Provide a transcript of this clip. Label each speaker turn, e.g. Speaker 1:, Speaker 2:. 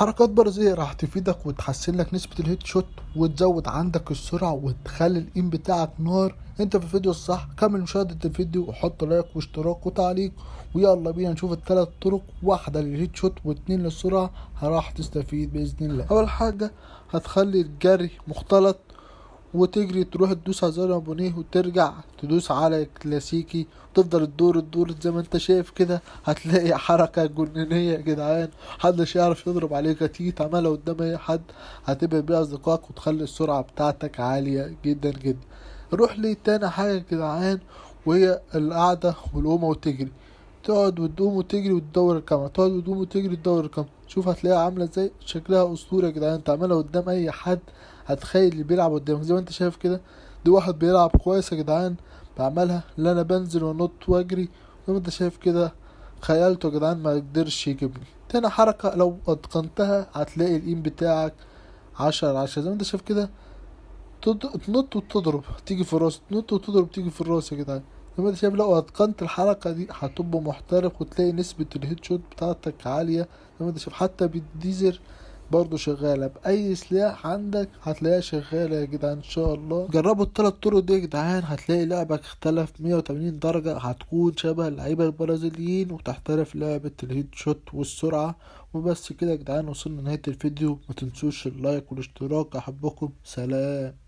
Speaker 1: حركات برازيلية راح تفيدك وتحسن لك نسبة ال headshot وتزود عندك السرعة وتخلي ال aim بتاعك نار. انت في الفيديو الصح، كمل مشاهدة الفيديو وحط like واشتراك وتعليق، ويلا بينا نشوف الثلاث طرق، واحدة لل headshot واتنين للسرعة، راح تستفيد بإذن الله. أول حاجة هتخلي الجري مختلط وتجري تروح تدوس على زر abonner وترجع تدوس على كلاسيكي وتفضل تدور تدور زي ما انت شايف كده. هتلاقي حركة جنونية يا جدعان، محدش يعرف يضرب عليك. تيجي تعملها قدام اي حد هتبعد بيها اصدقائك وتخلي السرعة بتاعتك عالية جدا جدا. روح لي تاني حاجة يا جدعان، وهي القعدة والقومة وتجري، تقعد وتقوم وتجري وتدور الكاميرا، تقعد وتقوم وتجري وتدور الكاميرا. شوف هتلاقيها عاملة ازاي، شكلها اسطوري يا جدعان. تعملها قدام اي حد هتخيل اللي بيلعب قدامك زي ما انت شايف كده. دي واحد بيلعب كويس يا جدعان بعملها، اللي انا بنزل وانط واجري زي ما انت شايف كده، خيالته يا جدعان ما يقدرش يجيبني. تاني حركة لو اتقنتها هتلاقي ال aim بتاعك 10 على 10 زي ما انت شايف كده. تنط وتضرب تيجي في الراس، تنط وتضرب تيجي في الراس يا جدعان زي ما انت شايف. لو اتقنت الحركة دي هتبقى محترف وتلاقي نسبة ال headshot بتاعتك عالية زي ما انت شايف. حتى بال Desert برضو شغالة، بأي سلاح عندك هتلاقيها شغالة يا جدعان إن شاء الله. جربوا التلات طرق دي يا جدعان، هتلاقي لعبك اختلف 180 درجة، هتكون شبه اللعيبة البرازيليين وتحترف لعبة ال headshot والسرعة. وبس كده يا جدعان، وصلنا لنهاية الفيديو. ما تنسوش ال like والاشتراك. أحبكم، سلام.